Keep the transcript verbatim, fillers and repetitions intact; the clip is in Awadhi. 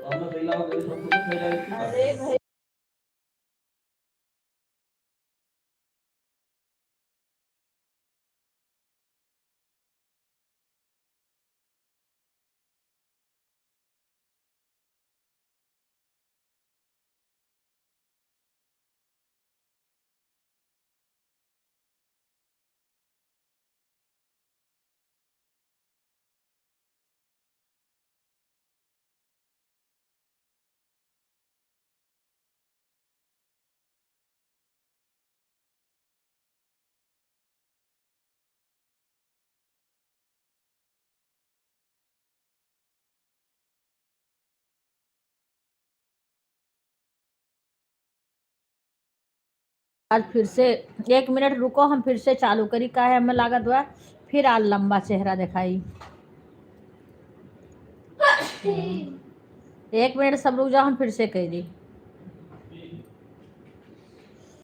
अरे भाई। आज फिर से एक मिनट रुको, हम फिर से चालू करी, काहे हमें लागत बा फिर आज लंबा चेहरा दिखाई। एक मिनट सब रुक जाओ, हम फिर से कह दी।